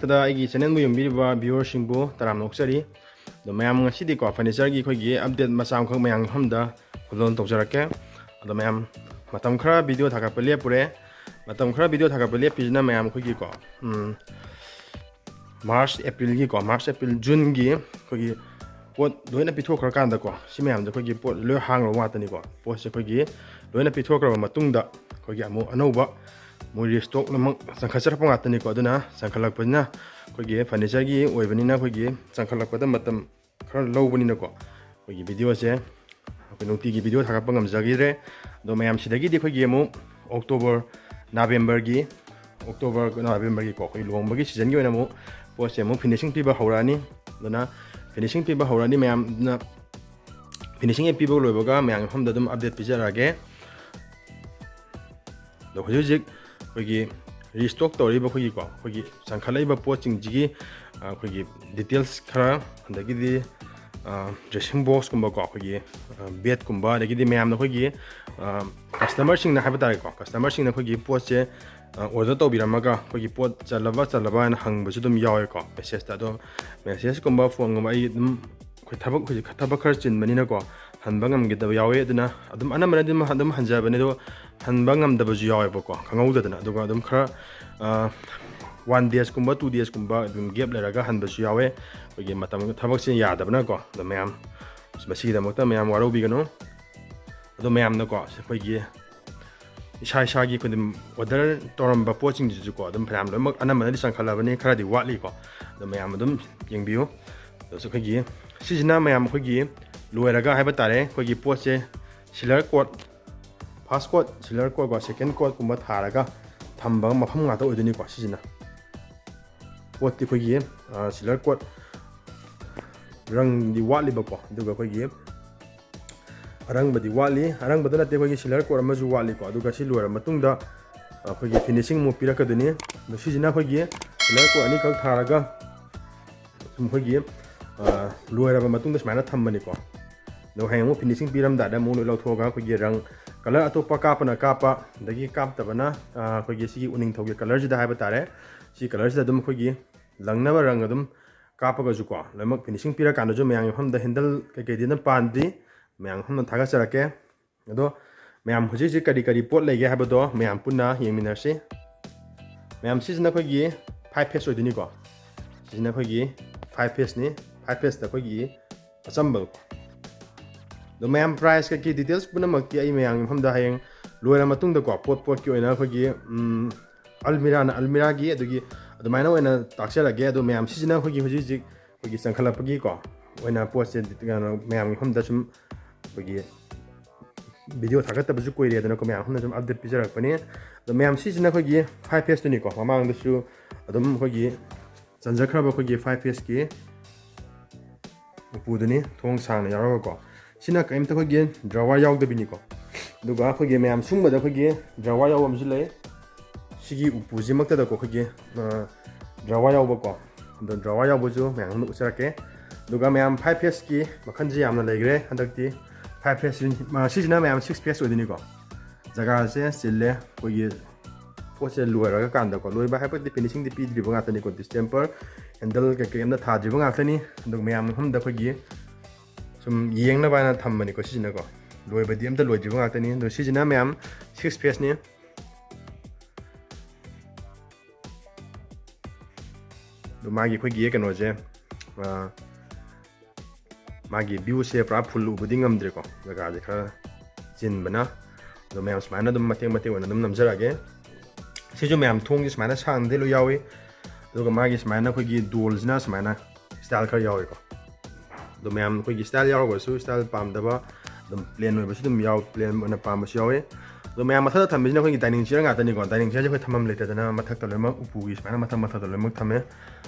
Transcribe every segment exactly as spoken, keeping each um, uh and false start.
ꯗ ꯑꯩꯒꯤ ꯆꯦꯅꯦꯜꯕꯨ ꯌꯦꯡꯕꯤꯔꯤꯕ ꯚ꯭ꯌꯨꯋꯔꯁꯤꯡꯕꯨ ꯇꯔꯥꯝꯅ ꯑꯣꯛꯆꯔꯤ꯫ ꯑꯗꯣ ꯃꯌꯥꯝ, ꯉꯁꯤꯗꯤꯀꯣ, ꯐꯔꯅꯤꯆꯔꯒꯤ ꯑꯩꯈꯣꯏꯒꯤ ꯑꯞꯗꯦꯠ ꯃꯆꯥ ꯑꯃꯈꯛ ꯃꯌꯥꯝꯒꯤ ꯃꯐꯝꯗ ꯈꯨꯗꯣꯜ ꯇꯧꯖꯔꯛꯀꯦ꯫ ꯑꯗꯣ ꯃꯌꯥꯝ, ꯃꯇꯝ ꯈꯔ ꯚꯤꯗꯤꯑꯣ ꯊꯥꯒꯠꯄ ꯂꯦꯞꯄꯨꯔꯦ꯫ ꯃꯇꯝ ꯈꯔ ꯚꯤꯗꯤꯑꯣ ꯊꯥꯒꯠꯄ ꯂꯦꯞꯄꯤꯁꯤꯅ ꯃꯌꯥꯝ ꯑꯩꯈꯣꯏꯒꯤꯀꯣ, ꯎꯝ, ꯃꯥꯔꯆ, ꯑꯦꯄ꯭ꯔꯤꯜꯒꯤꯀꯣ, ꯃꯥꯔꯆ, ꯑꯦꯄ꯭ꯔꯤꯜ, ꯖꯨꯟꯒꯤ ꯑꯩꯈꯣꯏꯒꯤ ꯄꯣꯠ ꯂꯣꯏꯅ ꯄꯤꯊꯣꯛꯈ꯭ꯔꯀꯥꯟꯗꯀꯣ, ꯁꯤ ꯃꯌꯥꯝꯁꯦ ꯑꯩꯈꯣꯏꯒꯤ ꯄꯣꯠ ꯂꯣꯏ ꯍꯥꯡꯂꯕ ꯉꯥꯛꯇꯅꯤꯀꯣ꯫ ꯄꯣꯠꯁꯦ ꯑꯩꯈꯣꯏꯒꯤ ꯂꯣꯏꯅ ꯄꯤꯊꯣꯛꯈ꯭ꯔꯕ ꯃꯇꯨꯡꯗ ꯑꯩꯈꯣꯏꯒꯤ ꯑꯃꯨꯛ ꯑꯅꯧꯕ ꯃꯣꯏ ꯔꯤꯁꯇꯣꯛ ꯑꯃꯨꯛ ꯆꯪꯈꯠꯆꯔꯛꯄ ꯉꯥꯛꯇꯅꯤꯀꯣ꯫ ꯑꯗꯨꯅ ꯆꯪꯈꯠꯂꯛꯄꯅꯤꯅ, ꯑꯩꯈꯣꯏꯒꯤ ꯐꯔꯅꯤꯆꯔꯒꯤ ꯑꯣꯏꯕꯅꯤꯅ, ꯑꯩꯈꯣꯏꯒꯤ ꯆꯪꯈꯠꯂꯛꯄꯗ ꯃꯇꯝ ꯈꯔ ꯂꯧꯕꯅꯤꯅꯀꯣ, ꯑꯩꯈꯣꯏꯒꯤ ꯚꯤꯗꯤꯑꯣꯁꯦ ꯑꯩꯈꯣꯏ ꯅꯨꯡꯇꯤꯒꯤ ꯚꯤꯗꯤꯑꯣ ꯊꯥꯒꯠꯄ ꯉꯝꯖꯈꯤꯗ꯭ꯔꯦ꯫ ꯑꯗꯣ ꯃꯌꯥꯝ, ꯁꯤꯗꯒꯤꯗꯤ ꯑꯩꯈꯣꯏꯒꯤ ꯑꯃꯨꯛ ꯑꯣꯛꯇꯣꯕꯔ, ꯅꯕꯦꯝꯕꯔꯒꯤ, ꯑꯣꯛꯇꯣꯕꯔ, ꯅꯕꯦꯝꯕꯔꯒꯤꯀꯣ, ꯑꯩꯈꯣꯏ ꯂꯨꯍꯣꯡꯕꯒꯤ ꯁꯤꯖꯟꯒꯤ ꯑꯣꯏꯅ ꯑꯃꯨꯛ ꯄꯣꯠꯁꯦ ꯑꯃꯨꯛ ꯐꯤꯅꯤꯁꯤꯡ ꯄꯤꯕ ꯍꯧꯔꯛꯑꯅꯤ꯫ ꯑꯗꯨꯅ ꯐꯤꯅꯤꯁꯤꯡ ꯄꯤꯕ ꯍꯧꯔꯛꯑꯅꯤ꯫ ꯃꯌꯥꯝꯅ ꯐꯤꯅꯤꯁꯤꯡ ꯍꯦꯛ ꯄꯤꯕ ꯂꯣꯏꯕꯒ ꯃꯌꯥꯝꯒꯤ ꯃꯐꯝꯗ ꯑꯗꯨꯝ ꯑꯞꯗꯦꯠ ꯄꯤꯖꯔꯛꯑꯒꯦ꯫ ꯑꯗꯣ ꯍꯧꯖꯤꯛ ꯍꯧꯖꯤꯛ ꯑꯩꯈꯣꯏꯒꯤ ꯔꯤꯁꯇꯣꯛ ꯇꯧꯔꯤꯕ ꯑꯩꯈꯣꯏꯒꯤꯀꯣ, ꯑꯩꯈꯣꯏꯒꯤ ꯆꯪꯈꯠꯂꯛꯏꯕ ꯄꯣꯠꯁꯤꯡꯁꯤꯒꯤ, ꯑ, ꯑꯩꯈꯣꯏꯒꯤ ꯗꯤꯇꯦꯜꯁ ꯈꯔ, ꯑꯗꯒꯤꯗꯤ, ꯑ, ꯗ꯭ꯔꯦꯁꯤꯡ ꯕꯣꯛꯁꯀꯨꯝꯕꯀꯣ, ꯑꯩꯈꯣꯏꯒꯤ, ꯑ, ꯕꯦꯗꯀꯨꯝꯕ, ꯑꯗꯒꯤꯗꯤ ꯃꯌꯥꯝꯅ ꯑꯩꯈꯣꯏꯒꯤ, ꯑ, ꯀꯁꯇꯃꯔꯁꯤꯡꯅ ꯍꯥꯏꯕ ꯇꯥꯔꯦꯀꯣ, ꯀꯁꯇꯃꯔꯁꯤꯡꯅ ꯑꯩꯈꯣꯏꯒꯤ ꯄꯣꯠꯁꯦ, ꯑ, ꯑꯣꯔꯗꯔ ꯇꯧꯕꯤꯔꯝꯃꯒ ꯑꯩꯈꯣꯏꯒꯤ ꯄꯣꯠ ꯆꯜꯂꯕ ꯆꯜꯂꯕ ꯍꯥꯏꯅ ꯍꯪꯕꯁꯨ ꯑꯗꯨꯝ ꯌꯥꯎꯋꯦꯀꯣ, ꯃꯦꯁꯦꯖꯇ꯫ ꯑꯗꯣ ꯃꯦꯁꯦꯖꯀꯨꯝꯕ, ꯐꯣꯟꯒꯨꯝꯕ ꯑꯩ ꯑꯗꯨꯝ, ꯑꯩꯈꯣꯏ ꯊꯕꯛ, ꯍꯧꯖꯤꯛ ꯊꯕꯛ ꯈꯔ ꯆꯤꯟꯕꯅꯤꯅꯀꯣ, ꯍꯟꯕ ꯉꯝꯈꯤꯗꯕ ꯌꯥꯎꯋꯦ꯫ ꯑꯗꯨꯅ ꯑꯗꯨꯝ ꯑꯅꯝꯕꯅꯗꯤ ꯑꯗꯨꯝ, ꯑꯗꯨꯝ ꯍꯟꯖꯕꯅꯦ, ꯑꯗꯣ ꯍꯟꯕ ꯉꯝꯗꯕꯁꯨ ꯌꯥꯎꯋꯦꯕꯀꯣ, ꯈꯪꯍꯧꯗꯗꯅ꯫ ꯑꯗꯨꯒ ꯑꯗꯨꯝ ꯈꯔ, ꯑ, ꯋꯥꯟ ꯗꯦꯖꯀꯨꯝꯕ, ꯇꯨ ꯗꯦꯖꯀꯨꯝꯕ ꯑꯗꯨꯝ ꯒꯦꯞ ꯂꯩꯔꯒ ꯍꯟꯕꯁꯨ ꯌꯥꯎꯋꯦ꯫ ꯑꯩꯈꯣꯏꯒꯤ ꯃꯇꯝ, ꯊꯕꯛꯁꯦ ꯌꯥꯗꯕꯅꯀꯣ꯫ ꯑꯗꯣ ꯃꯌꯥꯝ, ꯃꯁꯤꯒꯤꯗꯃꯛꯇ ꯃꯌꯥꯝ ꯋꯥꯔꯧꯕꯤꯒꯅꯨ꯫ ꯑꯗꯣ ꯃꯌꯥꯝꯅꯀꯣ, ꯑꯩꯈꯣꯏꯒꯤ ꯏꯁꯥ ꯏꯁꯥꯒꯤ ꯑꯩꯈꯣꯏꯗꯤ ꯑꯣꯔꯗꯔ ꯇꯧꯔꯝꯕ ꯄꯣꯠꯁꯤꯡꯁꯤꯁꯨꯀꯣ, ꯑꯗꯨꯝ ꯐꯅꯌꯥꯝ ꯂꯣꯏꯅꯃꯛ ꯑꯅꯝꯕꯅꯗꯤ ꯆꯪꯈꯠꯂꯕꯅꯤ, ꯈꯔꯗꯤ ꯋꯥꯠꯂꯤꯀꯣ꯫ ꯑꯗꯣ ꯃꯌꯥꯝ ꯑꯗꯨꯝ ꯌꯦꯡꯕꯤꯌꯨ꯫ ꯑꯗꯨꯁꯨ ꯑꯩꯈꯣꯏꯒꯤ, ꯁꯤꯁꯤꯅ ꯃꯌꯥꯝ ꯑꯩꯈꯣꯏꯒꯤ ꯂꯣꯏꯔꯒ ꯍꯥꯏꯕ ꯇꯥꯔꯦ, ꯑꯩꯈꯣꯏꯒꯤ ꯄꯣꯠꯁꯦ ꯁꯤꯂꯔ ꯀꯣꯠ, ꯐꯥꯔꯁ ꯀꯣꯠ, ꯁꯤꯂꯔ ꯀꯣꯠꯀꯣ, ꯁꯦꯀꯦꯟ ꯀꯣꯠꯀꯨꯝꯕ ꯊꯥꯔꯒ ꯊꯝꯕ ꯃꯐꯝ ꯉꯥꯛꯇ ꯑꯣꯏꯗꯣꯏꯅꯤꯀꯣ꯫ ꯁꯤꯁꯤꯅ ꯄꯣꯠꯇꯤ ꯑꯩꯈꯣꯏꯒꯤ, ꯑ, ꯁꯤꯂꯔ ꯀꯣꯠ, ꯔꯪꯗꯤ ꯋꯥꯠꯂꯤꯕꯀꯣ, ꯑꯗꯨꯒ ꯑꯩꯈꯣꯏꯒꯤ ꯑꯔꯪꯕꯗꯤ ꯋꯥꯠꯂꯤ꯫ ꯑꯔꯪꯕꯗ ꯅꯠꯇꯦ, ꯑꯩꯈꯣꯏꯒꯤ ꯁꯤꯂꯔ ꯀꯣꯠ ꯑꯃꯁꯨ ꯋꯥꯠꯂꯤꯀꯣ꯫ ꯑꯗꯨꯒ ꯁꯤ ꯂꯣꯏꯔ ꯃꯇꯨꯡꯗ ꯑꯩꯈꯣꯏꯒꯤ ꯐꯤꯅꯤꯁꯤꯡ ꯑꯃꯨꯛ ꯄꯤꯔꯛꯀꯗꯣꯏꯅꯤ꯫ ꯑꯗꯣ ꯁꯤꯁꯤꯅ ꯑꯩꯈꯣꯏꯒꯤ ꯁꯤꯂꯔ ꯀꯣꯠ ꯑꯅꯤꯈꯛ ꯊꯥꯔꯒ ꯑꯩꯈꯣꯏꯒꯤ, ꯑ, ꯂꯣꯏꯔꯕ ꯃꯇꯨꯡꯗ ꯁꯨꯃꯥꯏꯅ ꯊꯝꯕꯅꯤꯀꯣ꯫ ꯑꯗꯣ ꯍꯌꯦꯡ ꯑꯃꯨꯛ ꯐꯤꯅꯤꯁꯤꯡ ꯄꯤꯔꯝꯗꯥꯏꯗ ꯑꯃꯨꯛ ꯂꯣꯏ ꯂꯧꯊꯣꯛꯑꯒ ꯑꯩꯈꯣꯏꯒꯤ ꯔꯪ ꯀꯂꯔ ꯑꯇꯣꯞꯄ ꯀꯥꯞꯄꯅ ꯀꯥꯞꯄ, ꯑꯗꯒꯤ ꯀꯥꯞꯇꯕꯅ, ꯑ, ꯑꯩꯈꯣꯏꯒꯤ ꯁꯤꯒꯤ ꯎꯅꯤꯡꯊꯧꯒꯤ ꯀꯂꯔꯁꯤꯗ ꯍꯥꯏꯕ ꯇꯥꯔꯦ, ꯁꯤ ꯀꯂꯔꯁꯤꯗ ꯑꯗꯨꯝ ꯑꯩꯈꯣꯏꯒꯤ ꯂꯪꯅꯕ ꯔꯪ ꯑꯗꯨꯝ ꯀꯥꯞꯄꯒꯁꯨꯀꯣ, ꯂꯣꯏꯅꯃꯛ ꯐꯤꯅꯤꯁꯤꯡ ꯄꯤꯔꯀꯥꯟꯗꯁꯨ ꯃꯌꯥꯝꯒꯤ ꯃꯐꯝꯗ ꯍꯦꯟꯗꯜ ꯀꯩꯀꯩꯗꯤ ꯑꯗꯨꯝ ꯄꯥꯟꯗ꯭ꯔꯤ꯫ ꯃꯌꯥꯝꯒꯤ ꯃꯐꯝꯗ ꯊꯥꯒꯠꯆꯔꯛꯀꯦ꯫ ꯑꯗꯣ ꯃꯌꯥꯝ ꯍꯧꯖꯤꯛ ꯍꯧꯖꯤꯛ ꯀꯔꯤ ꯀꯔꯤ ꯄꯣꯠ ꯂꯩꯒꯦ ꯍꯥꯏꯕꯗꯣ ꯃꯌꯥꯝ ꯄꯨꯟꯅ ꯌꯦꯡꯃꯤꯟꯅꯔꯁꯤ꯫ ꯃꯌꯥꯝ, ꯁꯤꯁꯤꯅ ꯑꯩꯈꯣꯏꯒꯤ ꯐꯥꯏꯚ ꯐꯦꯁ ꯑꯣꯏꯗꯣꯏꯅꯤꯀꯣ꯫ ꯁꯤꯁꯤꯅ ꯑꯩꯈꯣꯏꯒꯤ ꯐꯥꯏꯚ ꯐꯦꯁꯅꯤ꯫ ꯐꯥꯏꯚ ꯐꯦꯁꯇ ꯑꯩꯈꯣꯏꯒꯤ ꯑꯆꯝꯕ꯫ ꯑꯗꯣ ꯃꯌꯥꯝ, ꯄ꯭ꯔꯥꯏꯁ ꯀꯩꯀꯩ ꯗꯤꯇꯦꯜꯁ ꯄꯨꯝꯅꯃꯛꯇꯤ ꯑꯩ ꯃꯌꯥꯝꯒꯤ ꯃꯐꯝꯗ ꯍꯌꯦꯡ ꯂꯣꯏꯔ ꯃꯇꯨꯡꯗꯀꯣ, ꯄꯣꯠ ꯄꯣꯠꯀꯤ ꯑꯣꯏꯅ ꯑꯩꯈꯣꯏꯒꯤ, ꯎꯝ, ꯑꯜꯃꯤꯔꯥꯅ ꯑꯜꯃꯤꯔꯥꯒꯤ ꯑꯗꯨꯒꯤ ꯑꯗꯨꯃꯥꯏꯅ ꯑꯣꯏꯅ ꯇꯥꯛꯆꯔꯒꯦ꯫ ꯑꯗꯣ ꯃꯌꯥꯝ, ꯁꯤꯁꯤꯅ ꯑꯩꯈꯣꯏꯒꯤ ꯍꯧꯖꯤꯛ ꯍꯧꯖꯤꯛ ꯑꯩꯈꯣꯏꯒꯤ ꯆꯪꯈꯠꯂꯛꯄꯒꯤꯀꯣ ꯑꯣꯏꯅ ꯄꯣꯠꯁꯦ, ꯀꯩꯅꯣ, ꯃꯌꯥꯝꯒꯤ ꯃꯐꯝꯗ ꯁꯨꯝ ꯑꯩꯈꯣꯏꯒꯤ ꯚꯤꯗꯤꯑꯣ ꯊꯥꯒꯠꯇꯕꯁꯨ ꯀꯨꯏꯔꯦꯗꯅꯀꯣ, ꯃꯌꯥꯝ ꯃꯐꯝꯗ ꯁꯨꯝ ꯑꯞꯗꯦꯠ ꯄꯤꯖꯔꯛꯄꯅꯤ꯫ ꯑꯗꯣ ꯃꯌꯥꯝ, ꯁꯤꯁꯤꯅ ꯑꯩꯈꯣꯏꯒꯤ ꯐꯥꯏꯚ ꯐꯦꯁꯇꯨꯅꯤꯀꯣ, ꯃꯃꯥꯡꯗꯁꯨ ꯑꯗꯨꯝ ꯑꯩꯈꯣꯏꯒꯤ ꯆꯟꯖꯈ꯭ꯔꯕ ꯑꯩꯈꯣꯏꯒꯤ ꯐꯥꯏꯚ ꯐꯦꯁꯀꯤ ꯎꯄꯨꯗꯨꯅꯤ, ꯊꯣꯡ ꯁꯥꯡꯅ ꯌꯥꯎꯔꯒꯀꯣ꯫ ꯁꯤꯅ ꯀꯔꯤꯝꯇ ꯑꯩꯈꯣꯏꯒꯤ ꯗ꯭ꯔꯥꯋꯔ ꯌꯥꯎꯗꯕꯤꯅꯤꯀꯣ꯫ ꯑꯗꯨꯒ ꯑꯩꯈꯣꯏꯒꯤ ꯃꯌꯥꯝ ꯁꯨꯝꯕꯗ ꯑꯩꯈꯣꯏꯒꯤ ꯗ꯭ꯔꯥꯋꯔ ꯌꯥꯎꯕ ꯑꯃꯁꯨ ꯂꯩ꯫ ꯁꯤꯒꯤ ꯎꯄꯨꯁꯤꯃꯛꯇꯗꯀꯣ ꯑꯩꯈꯣꯏꯒꯤ, ꯑ, ꯗ꯭ꯔꯥꯋꯔ ꯌꯥꯎꯕꯀꯣ꯫ ꯑꯗꯣ ꯗ꯭ꯔꯥꯋꯔ ꯌꯥꯎꯕꯁꯨ ꯃꯌꯥꯝ ꯑꯃ ꯎꯠꯆꯔꯛꯀꯦ꯫ ꯑꯗꯨꯒ ꯃꯌꯥꯝ, ꯐꯥꯏꯚ ꯐꯦꯁꯀꯤ ꯃꯈꯜꯁꯦ ꯌꯥꯝꯅ ꯂꯩꯈ꯭ꯔꯦ ꯍꯟꯗꯛꯇꯤ꯫ ꯐꯥꯏꯚ ꯐꯦꯁ, ꯑ, ꯁꯤꯁꯤꯅ ꯃꯌꯥꯝ ꯁꯤꯛꯁ ꯐꯦꯁ ꯑꯣꯏꯗꯣꯏꯅꯤꯀꯣ꯫ ꯖꯒꯥꯁꯦ ꯆꯤꯜꯂꯦ ꯑꯩꯈꯣꯏꯒꯤ ꯄꯣꯠꯁꯦ ꯂꯣꯏꯔꯒ ꯀꯥꯟꯗꯀꯣ꯫ ꯂꯣꯏꯕ ꯍꯥꯏꯕꯗꯤ ꯐꯤꯅꯤꯁꯤꯡꯗꯤ ꯄꯤꯗ꯭ꯔꯤꯕ ꯉꯥꯛꯇꯅꯤꯀꯣ, ꯗꯤꯁꯇꯦꯝꯄꯔ, ꯍꯦꯟꯗꯜ ꯀꯩꯀꯩ ꯑꯝꯇ ꯊꯥꯗ꯭ꯔꯤꯕ ꯉꯥꯛꯇꯅꯤ꯫ ꯑꯗꯨꯒ ꯃꯌꯥꯝ ꯃꯐꯝꯗ ꯑꯩꯈꯣꯏꯒꯤ ꯁꯨꯝ ꯌꯦꯡꯅꯕ ꯍꯥꯏꯅ ꯊꯝꯕꯅꯤꯀꯣ꯫ ꯁꯤꯁꯤꯅꯀꯣ, ꯂꯣꯏꯕꯗꯤ ꯑꯝꯇ ꯂꯣꯏꯗ꯭ꯔꯤꯕ ꯉꯥꯛꯇꯅꯤ꯫ ꯑꯗꯣ ꯁꯤꯁꯤꯅ ꯃꯌꯥꯝ ꯁꯤꯛꯁ ꯐꯦꯁꯅꯤ꯫ ꯑꯗꯣ ꯃꯥꯒꯤ ꯑꯩꯈꯣꯏꯒꯤ ꯀꯩꯅꯣꯁꯦ, ꯑ, ꯃꯥꯒꯤ ꯚ꯭ꯌꯨꯁꯦ ꯄꯨꯔꯥ ꯐꯨꯜ ꯎꯕꯗꯤ ꯉꯝꯗ꯭ꯔꯦꯀꯣ, ꯖꯒꯥꯁꯦ ꯈꯔ ꯆꯤꯟꯕꯅ꯫ ꯑꯗꯣ ꯃꯌꯥꯝ ꯁꯨꯃꯥꯏꯅ ꯑꯗꯨꯝ ꯃꯇꯦꯛ ꯃꯇꯦꯛ ꯑꯣꯏꯅ ꯑꯗꯨꯝ ꯅꯝꯖꯔꯛꯑꯒꯦ꯫ ꯁꯤꯁꯨ ꯃꯌꯥꯝ, ꯊꯣꯡꯁꯦ ꯁꯨꯃꯥꯏꯅ ꯁꯥꯡꯅꯗꯤ ꯂꯣꯏ ꯌꯥꯎꯏ꯫ ꯑꯗꯨꯒ ꯃꯥꯒꯤ ꯁꯨꯃꯥꯏꯅ ꯑꯩꯈꯣꯏꯒꯤ ꯗꯣꯜꯁꯤꯅ ꯁꯨꯃꯥꯏꯅ ꯁ꯭ꯇꯥꯏꯜ ꯈꯔ ꯌꯥꯎꯏꯀꯣ꯫ ꯑꯗꯣ ꯃꯌꯥꯝ, ꯑꯩꯈꯣꯏꯒꯤ ꯁ꯭ꯇꯥꯏꯜ ꯌꯥꯎꯔꯒꯁꯨ, ꯁ꯭ꯇꯥꯏꯜ ꯄꯥꯝꯗꯕ, ꯑꯗꯨꯝ ꯄ꯭ꯂꯦꯟ ꯑꯣꯏꯕꯁꯨ ꯑꯗꯨꯝ ꯌꯥꯎ, ꯄ꯭ꯂꯦꯟ ꯑꯣꯏꯅ ꯄꯥꯝꯕꯁꯨ ꯌꯥꯎꯏ꯫ ꯑꯗꯣ ꯃꯌꯥꯝ, ꯃꯊꯛꯇ ꯊꯝꯃꯤꯁꯤꯅ ꯑꯩꯈꯣꯏꯒꯤ ꯗꯥꯏꯅꯤꯡ ꯆꯤꯌꯔ ꯉꯥꯛꯇꯅꯤꯀꯣ꯫ ꯗꯥꯏꯅꯤꯡ ꯆꯤꯌꯔꯁꯦ ꯑꯩꯈꯣꯏ ꯊꯝꯐꯝ ꯂꯩꯇꯗꯅ ꯃꯊꯛꯇ ꯂꯣꯏꯅꯃꯛ, ꯎꯄꯨꯒꯤ ꯁꯨꯃꯥꯏꯅ ꯃꯊꯛ ꯃꯊꯛꯇ ꯂꯣꯏꯅꯃꯛ ꯊꯝꯃꯦ꯫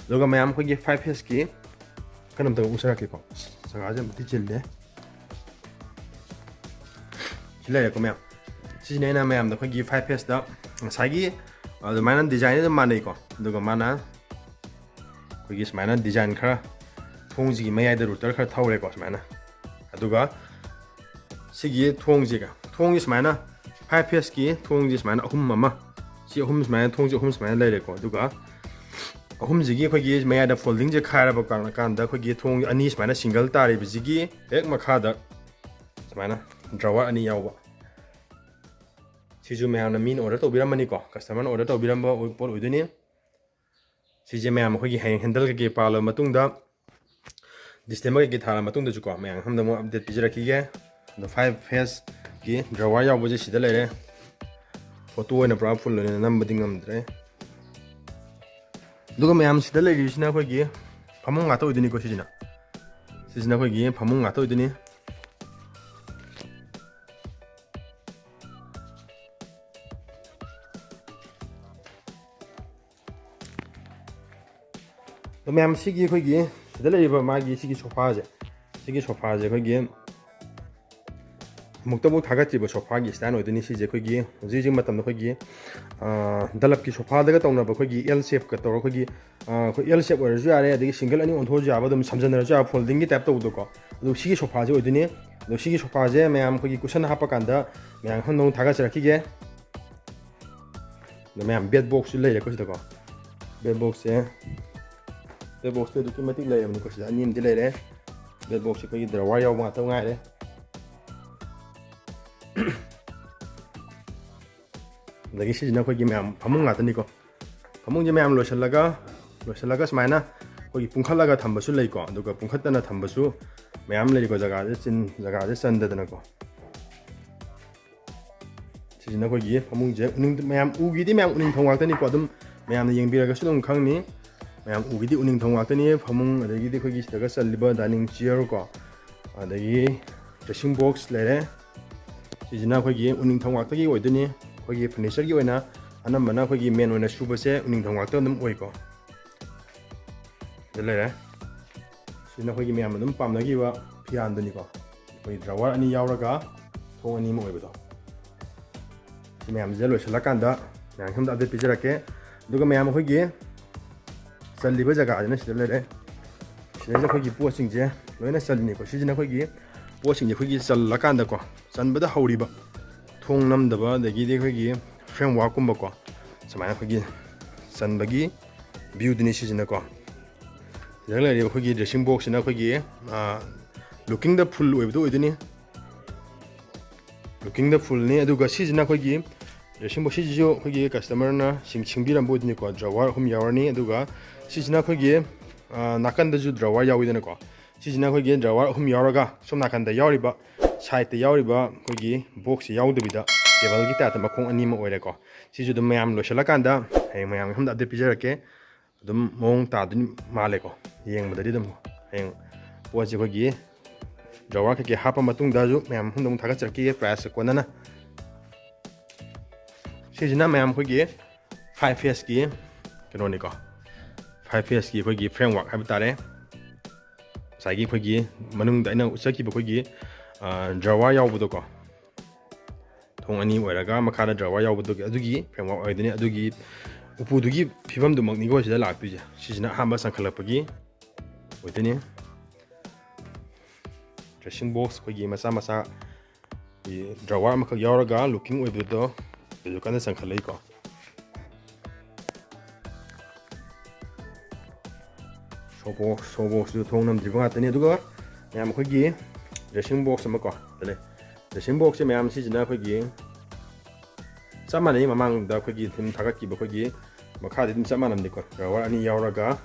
ꯑꯗꯨꯒ ꯃꯌꯥꯝ, ꯑꯩꯈꯣꯏꯒꯤ ꯐꯥꯏꯚ ꯐꯦꯁꯀꯤ ꯀꯩꯅꯣꯝꯇ ꯎꯠꯆꯔꯛꯀꯦꯀꯣ꯫ ꯖꯒꯥꯁꯦ ꯑꯃꯨꯛꯇꯤ ꯆꯤꯜꯂꯦ꯫ ꯁꯤ ꯂꯩꯔꯦꯀꯣ ꯃꯌꯥꯝ꯫ ꯁꯤꯁꯤꯅ ꯑꯩꯅ ꯃꯌꯥꯝꯗ ꯑꯩꯈꯣꯏꯒꯤ ꯐꯥꯏꯚ ꯐꯦꯁꯇ ꯉꯁꯥꯏꯒꯤ ꯑꯗꯨꯃꯥꯏꯅ ꯗꯤꯖꯥꯏꯟ ꯑꯗꯨꯝ ꯃꯥꯟꯅꯩꯀꯣ꯫ ꯑꯗꯨꯒ ꯃꯥꯅ ꯑꯩꯈꯣꯏꯒꯤ ꯁꯨꯃꯥꯏꯅ ꯗꯤꯖꯥꯏꯟ ꯈꯔ, ꯊꯣꯡꯁꯤꯒꯤ ꯃꯌꯥꯏꯗ ꯔꯨꯇꯔ ꯈꯔ ꯊꯧꯔꯦꯀꯣ ꯁꯨꯃꯥꯏꯅ꯫ ꯑꯗꯨꯒ ꯁꯤꯒꯤ ꯊꯣꯡꯁꯤꯒ, ꯊꯣꯡꯁꯤ ꯁꯨꯃꯥꯏꯅ, ꯐꯥꯏꯚ ꯐꯦꯁꯀꯤ ꯊꯣꯡꯁꯤ ꯁꯨꯃꯥꯏꯅ ꯑꯍꯨꯝ ꯑꯃ, ꯁꯤ ꯑꯍꯨꯝ ꯁꯨꯃꯥꯏꯅ, ꯊꯣꯡꯁꯤ ꯑꯍꯨꯝ ꯁꯨꯃꯥꯏꯅ ꯂꯩꯔꯦꯀꯣ꯫ ꯑꯗꯨꯒ ꯑꯍꯨꯝꯁꯤꯒꯤ ꯑꯩꯈꯣꯏꯒꯤ ꯃꯌꯥꯏꯗ ꯐꯣꯜꯗꯤꯡꯁꯦ ꯈꯥꯏꯔꯕ ꯀꯥꯟ-, ꯀꯥꯟꯗ ꯑꯩꯈꯣꯏꯒꯤ ꯊꯣꯡ ꯑꯅꯤ ꯁꯨꯃꯥꯏꯅ ꯁꯤꯡꯒꯜ ꯇꯥꯔꯤꯕꯁꯤꯒꯤ ꯍꯦꯛ ꯃꯈꯥꯗ ꯁꯨꯃꯥꯏꯅ ꯗ꯭ꯔꯋꯔ ꯑꯅꯤ ꯌꯥꯎꯕ, ꯁꯤꯁꯨ ꯃꯌꯥꯝꯅ ꯃꯤꯅ ꯑꯣꯔꯗꯔ ꯇꯧꯕꯤꯔꯝꯕꯅꯤꯀꯣ, ꯀꯁꯇꯃꯔꯅ ꯑꯣꯔꯗꯔ ꯇꯧꯕꯤꯔꯝꯕ ꯑꯣꯏ-, ꯄꯣꯠ ꯑꯣꯏꯗꯣꯏꯅꯤ꯫ ꯁꯤꯁꯦ ꯃꯌꯥꯝ ꯑꯩꯈꯣꯏꯒꯤ ꯍꯌꯦꯡ ꯍꯦꯟꯗꯜ ꯀꯩꯀꯩ ꯄꯥꯜꯂꯕ ꯃꯇꯨꯡꯗ, ꯗꯤꯁꯇꯦꯝꯕꯔ ꯀꯩꯀꯩ ꯊꯥꯔ ꯃꯇꯨꯡꯗꯁꯨꯀꯣ, ꯃꯌꯥꯝ ꯁꯣꯝꯗ ꯑꯃꯨꯛ ꯑꯞꯗꯦꯠ ꯄꯤꯖꯔꯛꯈꯤꯒꯦ꯫ ꯑꯗꯣ ꯐꯥꯏꯚ ꯐꯦꯁꯀꯤ ꯗ꯭ꯔꯋꯔ ꯌꯥꯎꯕꯁꯦ ꯁꯤꯗ ꯂꯩꯔꯦ꯫ ꯐꯣꯇꯣ ꯑꯣꯏꯅ ꯄꯨꯔꯥ ꯐꯨꯜ ꯑꯣꯏꯅ ꯅꯝꯕꯗꯤ ꯉꯝꯗ꯭ꯔꯦ꯫ ꯑꯗꯨꯒ ꯃꯌꯥꯝ ꯁꯤꯗ ꯂꯩꯔꯤꯁꯤꯅ ꯑꯩꯈꯣꯏꯒꯤ ꯐꯃꯨꯡ ꯉꯥꯛꯇ ꯑꯣꯏꯗꯣꯏꯅꯤꯀꯣ꯫ ꯁꯤꯁꯤꯅ, ꯁꯤꯁꯤꯅ ꯑꯩꯈꯣꯏꯒꯤ ꯐꯃꯨꯡ ꯉꯥꯛꯇ ꯑꯣꯏꯗꯣꯏꯅꯤ꯫ ꯑꯗꯣ ꯃꯌꯥꯝ, ꯁꯤꯒꯤ ꯑꯩꯈꯣꯏꯒꯤ ꯁꯤꯗ ꯂꯩꯔꯤꯕ ꯃꯥꯒꯤ ꯁꯤꯒꯤ ꯁꯣꯐꯥꯁꯦ, ꯁꯤꯒꯤ ꯁꯣꯐꯥꯁꯦ ꯑꯩꯈꯣꯏꯒꯤ ꯑꯃꯨꯛꯇꯕꯨ ꯊꯥꯒꯠꯇ꯭ꯔꯤꯕ ꯁꯣꯐꯥꯒꯤ ꯁ꯭ꯇꯥꯏꯜ ꯑꯣꯏꯗꯣꯏꯅꯤ꯫ ꯁꯤꯁꯦ ꯑꯩꯈꯣꯏꯒꯤ ꯍꯧꯖꯤꯛ ꯍꯧꯖꯤꯛ ꯃꯇꯝꯗ ꯑꯩꯈꯣꯏꯒꯤ, ꯑ, ꯗꯂꯞꯀꯤ ꯁꯣꯐꯥꯗꯒ ꯇꯧꯅꯕ ꯑꯩꯈꯣꯏꯒꯤ ꯑꯦꯜ ꯁꯦꯞꯀ ꯇꯧꯔꯒ ꯑꯩꯈꯣꯏꯒꯤ, ꯑ, ꯑꯩꯈꯣꯏ ꯑꯦꯜ ꯁꯦꯞ ꯑꯣꯏꯔꯁꯨ ꯌꯥꯔꯦ, ꯑꯗꯒꯤ ꯁꯤꯡꯒꯜ ꯑꯅꯤ ꯑꯣꯟꯊꯣꯛꯑꯁꯨ ꯌꯥꯕ, ꯑꯗꯨꯝ ꯁꯝꯖꯟꯅꯔꯁꯨ ꯌꯥꯕ, ꯐꯣꯜꯗꯤꯡꯒꯤ ꯇꯥꯏꯞ ꯇꯧꯕꯗꯣꯀꯣ꯫ ꯑꯗꯣ ꯁꯤꯒꯤ ꯁꯣꯐꯥꯁꯦ ꯑꯣꯏꯗꯣꯏꯅꯤ꯫ ꯑꯗꯣ ꯁꯤꯒꯤ ꯁꯣꯐꯥꯁꯦ ꯃꯌꯥꯝ ꯑꯩꯈꯣꯏꯒꯤ ꯀꯨꯁꯟ ꯍꯥꯞꯄ ꯀꯥꯟꯗ ꯃꯌꯥꯝ ꯈꯪꯗꯧ ꯊꯥꯒꯠꯆꯔꯛꯈꯤꯒꯦ꯫ ꯑꯗꯣ ꯃꯌꯥꯝ, ꯕꯦꯗ ꯕꯣꯛꯁꯁꯨ ꯂꯩꯔꯦꯀꯣ ꯁꯤꯗꯀꯣ꯫ ꯕꯦꯗ ꯕꯣꯛꯁꯁꯦ, ꯕꯦꯗ ꯕꯣꯛꯁꯇꯤ ꯑꯗꯨꯛꯀꯤ ꯃꯇꯤꯛ ꯂꯩꯔꯕꯅꯤꯀꯣ꯫ ꯁꯤꯗ ꯑꯅꯤ ꯑꯃꯗꯤ ꯂꯩꯔꯦ꯫ ꯕꯦꯗ ꯕꯣꯛꯁꯁꯦ ꯑꯩꯈꯣꯏꯒꯤ ꯗ꯭ꯔꯋꯔ ꯌꯥꯎꯕ ꯉꯥꯛꯇ ꯉꯥꯏꯔꯦ꯫ ꯑꯗꯒꯤ ꯁꯤꯁꯤꯅ ꯑꯩꯈꯣꯏꯒꯤ ꯃꯌꯥꯝ ꯐꯃꯨꯡ ꯉꯥꯛꯇꯅꯤꯀꯣ꯫ ꯐꯃꯨꯡꯁꯦ ꯃꯌꯥꯝ ꯂꯣꯏꯁꯤꯜꯂꯒ, ꯂꯣꯏꯁꯤꯜꯂꯒ ꯁꯨꯃꯥꯏꯅ ꯑꯩꯈꯣꯏꯒꯤ ꯄꯨꯡꯈꯠꯂꯒ ꯊꯝꯕꯁꯨ ꯂꯩꯀꯣ, ꯑꯗꯨꯒ ꯄꯨꯡꯈꯠꯇꯅ ꯊꯝꯕꯁꯨ ꯃꯌꯥꯝ ꯂꯩꯀꯣ, ꯖꯒꯥꯁꯦ ꯆꯤꯟ-, ꯖꯒꯥꯁꯦ ꯆꯟꯗꯗꯅꯀꯣ꯫ ꯁꯤꯁꯤꯅ ꯑꯩꯈꯣꯏꯒꯤ ꯐꯃꯨꯡꯁꯦ ꯎꯅꯤꯡ-, ꯃꯌꯥꯝ ꯎꯒꯤꯗꯤ ꯃꯌꯥꯝ ꯎꯅꯤꯡꯊꯧ ꯉꯥꯛꯇꯅꯤꯀꯣ, ꯑꯗꯨꯝ ꯃꯌꯥꯝꯅ ꯌꯦꯡꯕꯤꯔꯒꯁꯨ ꯑꯗꯨꯝ ꯈꯪꯅꯤ꯫ ꯃꯌꯥꯝ ꯎꯒꯤꯗꯤ ꯎꯅꯤꯡꯊꯧ ꯉꯥꯛꯇꯅꯤ꯫ ꯐꯃꯨꯡ, ꯑꯗꯒꯤꯗꯤ ꯑꯩꯈꯣꯏꯒꯤ ꯁꯤꯗꯒ ꯆꯜꯂꯤꯕ dining chair ꯀꯣ, ꯑꯗꯒꯤ dressing box ꯂꯩꯔꯦ꯫ ꯁꯤꯁꯤꯅ ꯑꯩꯈꯣꯏꯒꯤ ꯎꯅꯤꯡꯊꯧ ꯉꯥꯛꯇꯒꯤ ꯑꯣꯏꯗꯣꯏꯅꯤ꯫ ꯑꯩꯈꯣꯏꯒꯤ furnitureꯒꯤ ꯑꯣꯏꯅ ꯑꯅꯝꯕꯅ ꯑꯩꯈꯣꯏꯒꯤ main ꯑꯣꯏꯅ ꯁꯨꯕꯁꯦ ꯎꯅꯤꯡꯊꯧ ꯉꯥꯛꯇ ꯑꯗꯨꯝ ꯑꯣꯏꯀꯣ꯫ ꯁꯤꯗ ꯂꯩꯔꯦ꯫ ꯁꯤꯅ ꯑꯩꯈꯣꯏꯒꯤ ꯃꯌꯥꯝꯅ ꯑꯗꯨꯝ ꯄꯥꯝꯅꯈꯤꯕ ꯐꯤꯌꯥꯟꯗꯨꯅꯤꯀꯣ꯫ ꯑꯩꯈꯣꯏ ꯗ꯭ꯔꯋꯔ ꯑꯅꯤ ꯌꯥꯎꯔꯒ ꯊꯣꯡ ꯑꯅꯤ ꯑꯃ ꯑꯣꯏꯕꯗꯣ꯫ ꯁꯤ ꯃꯌꯥꯝꯁꯦ ꯂꯣꯏꯁꯤꯜꯂꯀꯥꯟꯗ ꯃꯌꯥꯝ ꯁꯣꯝꯗ ꯑꯞꯗꯦꯠ ꯄꯤꯖꯔꯛꯀꯦ꯫ ꯑꯗꯨꯒ ꯃꯌꯥꯝ ꯑꯩꯈꯣꯏꯒꯤ ꯆꯜꯂꯤꯕ ꯖꯒꯥꯁꯤꯅ ꯁꯤꯗ ꯂꯩꯔꯦ꯫ ꯁꯤꯗꯩꯁꯤꯗ ꯑꯩꯈꯣꯏꯒꯤ ꯄꯣꯠꯁꯤꯡꯁꯦ ꯂꯣꯏꯅ ꯆꯜꯂꯤꯅꯤꯀꯣ꯫ ꯁꯤꯁꯤꯅ ꯑꯩꯈꯣꯏꯒꯤ ꯄꯣꯠꯁꯤꯡꯁꯦ ꯑꯩꯈꯣꯏꯒꯤ ꯆꯜꯂꯀꯥꯟꯗꯀꯣ, ꯆꯟꯕꯗ ꯍꯧꯔꯤꯕ ꯊꯣꯡ ꯅꯝꯗꯕ, ꯑꯗꯒꯤꯗꯤ ꯑꯩꯈꯣꯏꯒꯤ frameworkꯀꯨꯝꯕꯀꯣ, ꯁꯨꯃꯥꯏꯅ ꯑꯩꯈꯣꯏꯒꯤ ꯆꯟꯕꯒꯤ viewꯗꯨꯅꯤ ꯁꯤꯁꯤꯅꯀꯣ꯫ ꯁꯤꯗ ꯂꯩꯔꯤꯕ ꯑꯩꯈꯣꯏꯒꯤ dressing boxꯁꯤꯅ ꯑꯩꯈꯣꯏꯒꯤ lookingꯗ full ꯑꯣꯏꯕꯗꯣ ꯑꯣꯏꯗꯣꯏꯅꯤ꯫ Lookingꯗ fullꯅꯤ꯫ ꯑꯗꯨꯒ ꯁꯤꯁꯤꯅ ꯑꯩꯈꯣꯏꯒꯤ dressing box, ꯁꯤꯁꯤꯁꯨ ꯑꯩꯈꯣꯏꯒꯤ customerꯅ ꯁꯤꯡ-, ꯁꯤꯡꯕꯤꯔꯝꯕ ꯑꯣꯏꯗꯣꯏꯅꯤꯀꯣ꯫ Drawer ꯑꯍꯨꯝ ꯌꯥꯎꯔꯅꯤ꯫ ꯑꯗꯨꯒ ꯁꯤꯁꯤꯅ ꯑꯩꯈꯣꯏꯒꯤ, ꯑ, ꯅꯥꯀꯟꯗꯁꯨ drawer ꯌꯥꯎꯋꯤꯗꯅꯀꯣ꯫ ꯁꯤꯁꯤꯅ ꯑꯩꯈꯣꯏꯒꯤ drawer ꯑꯍꯨꯝ ꯌꯥꯎꯔꯒ ꯁꯣꯝ ꯅꯥꯀꯟꯗ ꯌꯥꯎꯔꯤꯕ, sideꯇ ꯌꯥꯎꯔꯤꯕ ꯑꯩꯈꯣꯏꯒꯤ boxꯁꯤ ꯌꯥꯎꯗꯕꯤꯗ tableꯒꯤ typeꯇ ꯃꯈꯣꯡ ꯑꯅꯤ ꯑꯃ ꯑꯣꯏꯔꯦꯀꯣ꯫ ꯁꯤꯁꯨ ꯑꯗꯨꯝ ꯃꯌꯥꯝ ꯂꯣꯏꯁꯤꯜꯂꯀꯥꯟꯗ ꯍꯌꯦꯡ ꯃꯌꯥꯝꯒꯤ ꯃꯐꯝꯗ update ꯄꯤꯖꯔꯛꯀꯦ꯫ ꯑꯗꯨꯝ ꯃꯑꯣꯡ ꯇꯥꯗꯣꯏ ꯃꯥꯜꯂꯦꯀꯣ꯫ ꯌꯦꯡꯕꯗꯗꯤ ꯑꯗꯨꯝ ꯍꯌꯦꯡ ꯄꯣꯠꯁꯦ ꯑꯩꯈꯣꯏꯒꯤ drawer ꯀꯩꯀꯩ ꯍꯥꯞꯄ ꯃꯇꯨꯡꯗꯁꯨ ꯃꯌꯥꯝ ꯃꯐꯝꯗ ꯑꯃꯨꯛ ꯊꯥꯒꯠꯆꯔꯛꯈꯤꯒꯦ priceꯀ ꯀꯣꯟꯅꯅ꯫ ꯁꯤꯁꯤꯅ ꯃꯌꯥꯝ ꯑꯩꯈꯣꯏꯒꯤ five faceꯀꯤ ꯀꯩꯅꯣꯅꯤꯀꯣ, five faceꯀꯤ ꯑꯩꯈꯣꯏꯒꯤ framework ꯍꯥꯏꯕ ꯇꯥꯔꯦ꯫ ꯉꯁꯥꯏꯒꯤ ꯑꯩꯈꯣꯏꯒꯤ ꯃꯅꯨꯡꯗ ꯑꯩꯅ ꯎꯠꯆꯈꯤꯕ ꯑꯩꯈꯣꯏꯒꯤ, ꯑ, drawer ꯌꯥꯎꯕꯗꯣꯀꯣ, ꯊꯣꯡ ꯑꯅꯤ ꯑꯣꯏꯔꯒ ꯃꯈꯥꯗ drawer ꯌꯥꯎꯕꯗꯨꯒꯤ, ꯑꯗꯨꯒꯤ framework ꯑꯣꯏꯗꯣꯏꯅꯤ꯫ ꯑꯗꯨꯒꯤ ꯎꯄꯨꯗꯨꯒꯤ ꯐꯤꯕꯝꯗꯨꯃꯛꯅꯤꯀꯣ ꯁꯤꯗ ꯂꯥꯛꯇꯣꯏꯁꯦ꯫ ꯁꯤꯁꯤꯅ ꯑꯍꯥꯟꯕ ꯆꯟꯈꯠꯂꯛꯄꯒꯤ ꯑꯣꯏꯗꯣꯏꯅꯤ꯫ Dressing box ꯑꯩꯈꯣꯏꯒꯤ ꯃꯆꯥ ꯃꯆꯥ, ꯑꯩꯈꯣꯏꯒꯤ drawer ꯑꯃꯈꯛ ꯌꯥꯎꯔꯒ looking ꯑꯣꯏꯕꯗꯣ ꯍꯧꯖꯤꯛ ꯀꯟꯅ ꯆꯟꯈꯠꯂꯛꯏꯀꯣ꯫ Show box, show boxꯁꯨ ꯊꯣꯡ ꯅꯝꯗ꯭ꯔꯤꯕ ꯉꯥꯛꯇꯅꯤ꯫ ꯑꯗꯨꯒ ꯃꯌꯥꯝ ꯑꯩꯈꯣꯏꯒꯤ dressing box ꯑꯃꯀꯣ, ꯑꯗꯨꯅꯦ dressing boxꯁꯦ ꯃꯌꯥꯝ ꯁꯤꯁꯤꯅ ꯑꯩꯈꯣꯏꯒꯤ ꯆꯞ ꯃꯥꯟꯅꯩ꯫ ꯃꯃꯥꯡꯗ ꯑꯩꯈꯣꯏꯒꯤ ꯑꯗꯨꯝ ꯊꯥꯒꯠꯈꯤꯕ ꯑꯩꯈꯣꯏꯒꯤ ꯃꯈꯥꯗꯤ ꯑꯗꯨꯝ ꯆꯞ ꯃꯥꯟꯅꯕꯅꯤꯀꯣ, drawer ꯑꯅꯤ ꯌꯥꯎꯔꯒ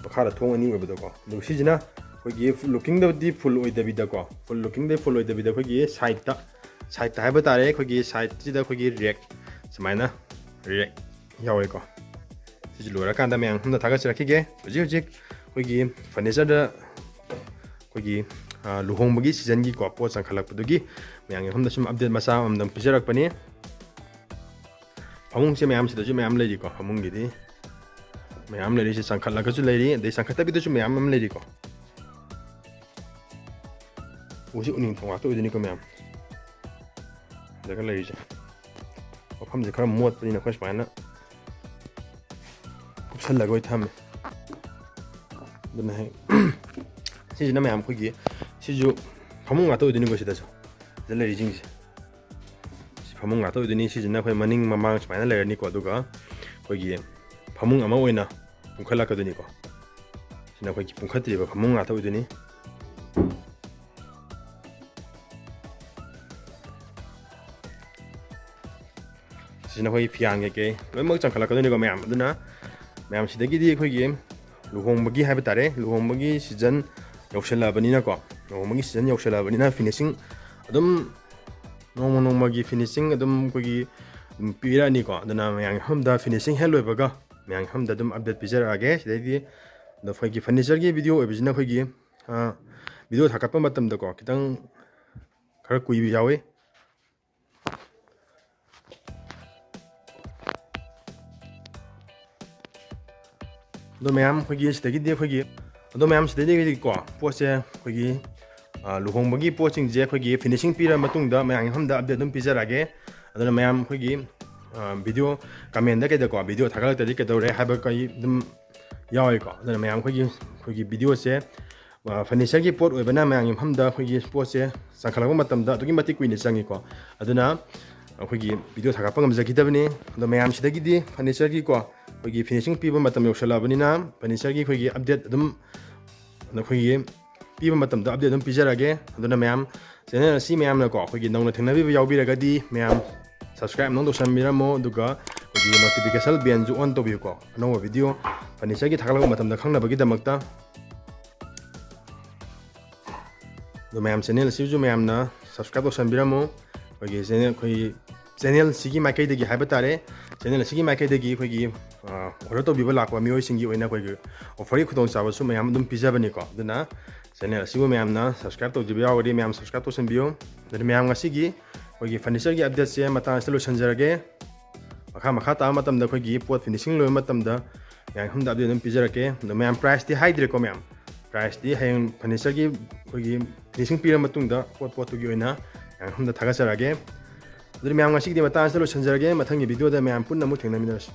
ꯃꯈꯥꯗ ꯊꯣꯡ ꯑꯅꯤ ꯑꯣꯏꯕꯗꯣꯀꯣ꯫ ꯑꯗꯨꯒ ꯁꯤꯁꯤꯅ ꯑꯩꯈꯣꯏꯒꯤ lookingꯗꯗꯤ full ꯑꯣꯏꯗꯕꯤꯗꯀꯣ, full lookingꯗꯗꯤ full ꯑꯣꯏꯗꯕꯤꯗ ꯑꯩꯈꯣꯏꯒꯤ sideꯇ, sideꯇ ꯍꯥꯏꯕ ꯇꯥꯔꯦ, ꯑꯩꯈꯣꯏꯒꯤ sideꯁꯤꯗ ꯑꯩꯈꯣꯏꯒꯤ rack, ꯁꯨꯃꯥꯏꯅ rack ꯌꯥꯎꯋꯦꯀꯣ꯫ ꯁꯤꯁꯨ ꯂꯣꯏꯔꯀꯥꯟꯗ ꯃꯌꯥꯝ ꯃꯐꯝꯗ ꯊꯥꯒꯠꯆꯔꯛꯈꯤꯒꯦ꯫ ꯍꯧꯖꯤꯛ ꯍꯧꯖꯤꯛ ꯑꯩꯈꯣꯏꯒꯤ furnitureꯗ ꯑꯩꯈꯣꯏꯒꯤ, ꯑ, ꯂꯨꯍꯣꯡꯕꯒꯤ seasonꯒꯤꯀꯣ ꯄꯣꯠ ꯆꯪꯈꯠꯂꯛꯄꯗꯨꯒꯤ ꯃꯌꯥꯝꯒꯤ ꯃꯐꯝꯗ ꯁꯨꯝ update ꯃꯆꯥ ꯑꯃꯃꯝ ꯄꯤꯖꯔꯛꯄꯅꯤ꯫ ꯐꯃꯨꯡꯁꯦ ꯃꯌꯥꯝ ꯁꯤꯗꯁꯨ ꯃꯌꯥꯝ ꯂꯩꯔꯤꯀꯣ, ꯐꯃꯨꯡꯒꯤꯗꯤ ꯃꯌꯥꯝ ꯂꯩꯔꯤꯁꯦ, ꯆꯪꯈꯠꯂꯒꯁꯨ ꯂꯩꯔꯤ, ꯑꯗꯩ ꯆꯪꯈꯠꯇꯕꯤꯗꯁꯨ ꯃꯌꯥꯝ ꯑꯃ ꯂꯩꯔꯤꯀꯣ꯫ ꯎꯁꯤ ꯎꯅꯤꯡꯊꯧ ꯉꯥꯛꯇ ꯑꯣꯏꯗꯣꯏꯅꯤꯀꯣ ꯃꯌꯥꯝ꯫ ꯁꯤꯗꯒ ꯂꯩꯔꯤꯁꯦ꯫ ꯃꯐꯝꯁꯦ ꯈꯔ ꯃꯣꯠꯄꯅꯤꯅ ꯑꯩꯈꯣꯏ ꯁꯨꯃꯥꯏꯅ ꯀꯨꯞꯁꯜꯂꯒ ꯑꯣꯏ ꯊꯝꯃꯦ꯫ ꯑꯗꯨꯅ ꯍꯦꯛ ꯁꯤꯁꯤꯅ ꯃꯌꯥꯝ ꯑꯩꯈꯣꯏꯒꯤ, ꯁꯤꯁꯨ ꯐꯃꯨꯡ ꯉꯥꯛꯇ ꯑꯣꯏꯗꯣꯏꯅꯤꯀꯣ ꯁꯤꯗꯁꯨ꯫ ꯁꯤꯗ ꯂꯩꯔꯤꯁꯤꯡꯁꯦ꯫ ꯁꯤ ꯐꯃꯨꯡ ꯉꯥꯛꯇ ꯑꯣꯏꯗꯣꯏꯅꯤ꯫ ꯁꯤꯁꯤꯅ ꯑꯩꯈꯣꯏ ꯃꯅꯤꯡ ꯃꯃꯥꯡ ꯁꯨꯃꯥꯏꯅ ꯂꯩꯔꯅꯤꯀꯣ꯫ ꯑꯗꯨꯒ ꯑꯩꯈꯣꯏꯒꯤ ꯐꯃꯨꯡ ꯑꯃ ꯑꯣꯏꯅ ꯄꯨꯟꯈꯠꯂꯛꯀꯗꯣꯏꯅꯤꯀꯣ꯫ ꯁꯤꯅ ꯑꯩꯈꯣꯏꯒꯤ ꯄꯨꯟꯈꯠꯇ꯭ꯔꯤꯕ ꯐꯃꯨꯡ ꯉꯥꯛꯇ ꯑꯣꯏꯗꯣꯏꯅꯤ꯫ ꯁꯤꯅ ꯑꯩꯈꯣꯏꯒꯤ ꯐꯤꯌꯥꯡ ꯀꯩꯀꯩ ꯂꯣꯏꯅꯃꯛ ꯆꯟꯈꯠꯂꯛꯀꯗꯣꯏꯅꯤꯀꯣ ꯃꯌꯥꯝ꯫ ꯑꯗꯨꯅ ꯃꯌꯥꯝ ꯁꯤꯗꯒꯤꯗꯤ ꯑꯩꯈꯣꯏꯒꯤ ꯂꯨꯍꯣꯡꯕꯒꯤ ꯍꯥꯏꯕ ꯇꯥꯔꯦ, ꯂꯨꯍꯣꯡꯕꯒꯤ ꯁꯤꯖꯟ ꯌꯧꯁꯜꯂꯛꯑꯕꯅꯤꯅꯀꯣ, ꯂꯨꯍꯣꯡꯕꯒꯤ ꯁꯤꯖꯟ ꯌꯧꯁꯜꯂꯛꯑꯕꯅꯤꯅ ꯐꯤꯅꯤꯁꯤꯡ ꯑꯗꯨꯝ ꯅꯣꯡꯃ ꯅꯣꯡꯃꯒꯤ ꯐꯤꯅꯤꯁꯤꯡ ꯑꯗꯨꯝ ꯑꯩꯈꯣꯏꯒꯤ ꯑꯗꯨꯝ ꯄꯤꯔꯛꯑꯅꯤꯀꯣ꯫ ꯑꯗꯨꯅ ꯃꯌꯥꯝꯒꯤ ꯃꯐꯝꯗ ꯐꯤꯅꯤꯁꯤꯡ ꯍꯦꯛ ꯂꯣꯏꯕꯒ ꯃꯌꯥꯝꯒꯤ ꯃꯐꯝꯗ ꯑꯗꯨꯝ ꯑꯞꯗꯦꯠ ꯄꯤꯖꯔꯛꯑꯒꯦ꯫ ꯁꯤꯗꯩꯗꯤ ꯑꯗꯣ ꯑꯩꯈꯣꯏꯒꯤ ꯐꯔꯅꯤꯆꯔꯒꯤ ꯚꯤꯗꯤꯑꯣ ꯑꯣꯏꯕꯁꯤꯅ ꯑꯩꯈꯣꯏꯒꯤ, ꯑ, ꯚꯤꯗꯤꯑꯣ ꯊꯥꯒꯠꯄ ꯃꯇꯝꯗꯀꯣ ꯈꯤꯇꯪ ꯈꯔ ꯀꯨꯏꯕ ꯌꯥꯎꯋꯤ꯫ ꯑꯗꯣ ꯃꯌꯥꯝ ꯑꯩꯈꯣꯏꯒꯤ ꯁꯤꯗꯒꯤꯗꯤ ꯑꯩꯈꯣꯏꯒꯤ, ꯑꯗꯣ ꯃꯌꯥꯝ ꯁꯤꯗꯩꯗꯤ ꯑꯩꯈꯣꯏꯒꯤꯀꯣ ꯄꯣꯠꯁꯦ ꯑꯩꯈꯣꯏꯒꯤ, ꯑ, ꯂꯨꯍꯣꯡꯕꯒꯤ ꯄꯣꯠꯁꯤꯡꯁꯦ ꯑꯩꯈꯣꯏꯒꯤ ꯐꯤꯅꯤꯁꯤꯡ ꯄꯤꯔ ꯃꯇꯨꯡꯗ ꯃꯌꯥꯝꯒꯤ ꯃꯐꯝꯗ ꯑꯞꯗꯦꯠ ꯑꯗꯨꯝ ꯄꯤꯖꯔꯛꯑꯒꯦ꯫ ꯑꯗꯨꯅ ꯃꯌꯥꯝ ꯑꯩꯈꯣꯏꯒꯤ, ꯑ, ꯚꯤꯗꯤꯑꯣ ꯀꯃꯦꯟꯗ ꯀꯩꯗꯀꯣ ꯚꯤꯗꯤꯑꯣ ꯊꯥꯒꯠꯂꯛꯇ꯭ꯔꯗꯤ ꯀꯩꯗꯧꯔꯦ ꯍꯥꯏꯕ ꯀꯩ ꯑꯗꯨꯝ ꯌꯥꯎꯋꯦꯀꯣ꯫ ꯑꯗꯨꯅ ꯃꯌꯥꯝ ꯑꯩꯈꯣꯏꯒꯤ, ꯑꯩꯈꯣꯏꯒꯤ ꯚꯤꯗꯤꯑꯣꯁꯦ, ꯑ, ꯐꯔꯅꯤꯆꯔꯒꯤ ꯄꯣꯠ ꯑꯣꯏꯕꯅ ꯃꯌꯥꯝꯒꯤ ꯃꯐꯝꯗ ꯑꯩꯈꯣꯏꯒꯤ ꯄꯣꯠꯁꯦ ꯆꯪꯈꯠꯂꯛꯄ ꯃꯇꯝꯗ ꯑꯗꯨꯛꯀꯤ ꯃꯇꯤꯛ ꯀꯨꯏꯅ ꯆꯪꯉꯤꯀꯣ꯫ ꯑꯗꯨꯅ ꯑꯩꯈꯣꯏꯒꯤ ꯚꯤꯗꯤꯑꯣ ꯊꯥꯒꯠꯄ ꯉꯝꯖꯈꯤꯗꯕꯅꯤ꯫ ꯑꯗꯣ ꯃꯌꯥꯝꯁꯤꯗꯒꯤꯗꯤ ꯐꯔꯅꯤꯆꯔꯒꯤꯀꯣ ꯑꯩꯈꯣꯏꯒꯤ ꯐꯤꯅꯤꯁꯤꯡ ꯄꯤꯕ ꯃꯇꯝ ꯌꯧꯁꯜꯂꯛꯑꯕꯅꯤꯅ ꯐꯔꯅꯤꯆꯔꯒꯤ ꯑꯩꯈꯣꯏꯒꯤ ꯑꯞꯗꯦꯠ ꯑꯗꯨꯝ ꯑꯩꯈꯣꯏꯒꯤ ꯄꯤꯕ ꯃꯇꯝꯗ ꯑꯞꯗꯦꯠ ꯑꯗꯨꯝ ꯄꯤꯖꯔꯛꯑꯒꯦ꯫ ꯑꯗꯨꯅ ꯃꯌꯥꯝ ꯆꯦꯅꯦꯜ ꯑꯁꯤ ꯃꯌꯥꯝꯅꯀꯣ ꯑꯩꯈꯣꯏꯒꯤ ꯅꯧꯅ ꯊꯦꯡꯅꯕꯤꯕ ꯌꯥꯎꯕꯤꯔꯒꯗꯤ ꯃꯌꯥꯝ ꯁꯕꯁꯀ꯭ꯔꯥꯏꯕ ꯑꯃꯨꯛ ꯇꯧꯁꯟꯕꯤꯔꯝꯃꯣ, ꯑꯗꯨꯒ ꯑꯩꯈꯣꯏꯒꯤ ꯅꯣꯇꯤꯐꯤꯀꯦꯁꯟ ꯕꯦꯜꯁꯨ ꯑꯣꯟ ꯇꯧꯕꯤꯌꯨꯀꯣ, ꯑꯅꯧꯕ ꯚꯤꯗꯤꯑꯣ ꯐꯔꯅꯤꯆꯔꯒꯤ ꯊꯥꯒꯠꯂꯛꯄ ꯃꯇꯝꯗ ꯈꯪꯅꯕꯒꯤꯗꯃꯛꯇ꯫ ꯑꯗꯣ ꯃꯌꯥꯝ ꯆꯦꯅꯦꯜ ꯑꯁꯤꯁꯨ ꯃꯌꯥꯝꯅ ꯁꯕꯁꯀ꯭ꯔꯥꯏꯕ ꯇꯧꯁꯟꯕꯤꯔꯝꯃꯨ꯫ ꯑꯩꯈꯣꯏꯒꯤ ꯆꯦꯅꯦꯜ, ꯑꯩꯈꯣꯏꯒꯤ ꯆꯦꯅꯦꯜꯁꯤꯒꯤ ꯃꯥꯏꯀꯩꯗꯒꯤ ꯍꯥꯏꯕ ꯇꯥꯔꯦ, ꯆꯦꯅꯦꯜ ꯑꯁꯤꯒꯤ ꯃꯥꯏꯀꯩꯗꯒꯤ ꯑꯩꯈꯣꯏꯒꯤ, ꯑ, ꯑꯣꯔꯗꯔ ꯇꯧꯕꯤꯕ ꯂꯥꯛꯄ ꯃꯤꯑꯣꯏꯁꯤꯡꯒꯤ ꯑꯣꯏꯅ ꯑꯩꯈꯣꯏꯒꯤ ꯑꯣꯐꯔꯒꯤ ꯈꯨꯗꯣꯡꯆꯥꯕꯁꯨ ꯃꯌꯥꯝ ꯑꯗꯨꯝ ꯄꯤꯖꯕꯅꯤꯀꯣ꯫ ꯑꯗꯨꯅ ꯆꯦꯅꯦꯜ ꯑꯁꯤꯕꯨ ꯃꯌꯥꯝꯅ ꯁꯕꯁꯀ꯭ꯔꯥꯏꯕ ꯇꯧꯗ꯭ꯔꯤꯕ ꯌꯥꯎꯔꯒꯗꯤ ꯃꯌꯥꯝ ꯁꯕꯁꯀ꯭ꯔꯥꯏꯕ ꯇꯧꯁꯟꯕꯤꯌꯨ꯫ ꯑꯗꯨꯅ ꯃꯌꯥꯝ ꯉꯁꯤꯒꯤ ꯑꯩꯈꯣꯏꯒꯤ ꯐꯔꯅꯤꯆꯔꯒꯤ ꯑꯞꯗꯦꯠꯁꯦ ꯃꯇꯥꯡ ꯑꯁꯤꯗ ꯂꯣꯏꯁꯤꯟꯖꯔꯒꯦ꯫ ꯃꯈꯥ ꯃꯈꯥ ꯇꯥꯕ ꯃꯇꯝꯗ ꯑꯩꯈꯣꯏꯒꯤ ꯄꯣꯠ ꯐꯤꯅꯤꯁꯤꯡ ꯂꯣꯏꯕ ꯃꯇꯝꯗ ꯃꯌꯥꯝ ꯃꯐꯝꯗ ꯑꯞꯗꯦꯠ ꯑꯗꯨꯝ ꯄꯤꯖꯔꯛꯀꯦ꯫ ꯑꯗꯣ ꯃꯌꯥꯝ ꯄ꯭ꯔꯥꯏꯁꯇꯤ ꯍꯥꯏꯗ꯭ꯔꯦꯀꯣ ꯃꯌꯥꯝ꯫ ꯄ꯭ꯔꯥꯏꯁꯇꯤ ꯍꯌꯦꯡ ꯐꯔꯅꯤꯆꯔꯒꯤ ꯑꯩꯈꯣꯏꯒꯤ ꯐꯤꯅꯤꯁꯤꯡ ꯄꯤꯔ ꯃꯇꯨꯡꯗ ꯄꯣꯠ ꯄꯣꯠꯇꯨꯒꯤ ꯑꯣꯏꯅ ꯃꯌꯥꯝ ꯃꯐꯝꯗ ꯊꯥꯒꯠꯆꯔꯛꯑꯒꯦ꯫ ꯑꯗꯨꯗꯤ ꯃꯌꯥꯝ ꯉꯁꯤꯒꯤꯗꯤ ꯃꯇꯥꯡ ꯑꯁꯤꯗ ꯂꯣꯏꯁꯤꯟꯖꯔꯒꯦ꯫ ꯃꯊꯪꯒꯤ ꯚꯤꯗꯤꯑꯣꯗ ꯃꯌꯥꯝ ꯄꯨꯟꯅ ꯑꯃꯨꯛ ꯊꯦꯡꯅꯃꯤꯟꯅꯔꯁꯤ꯫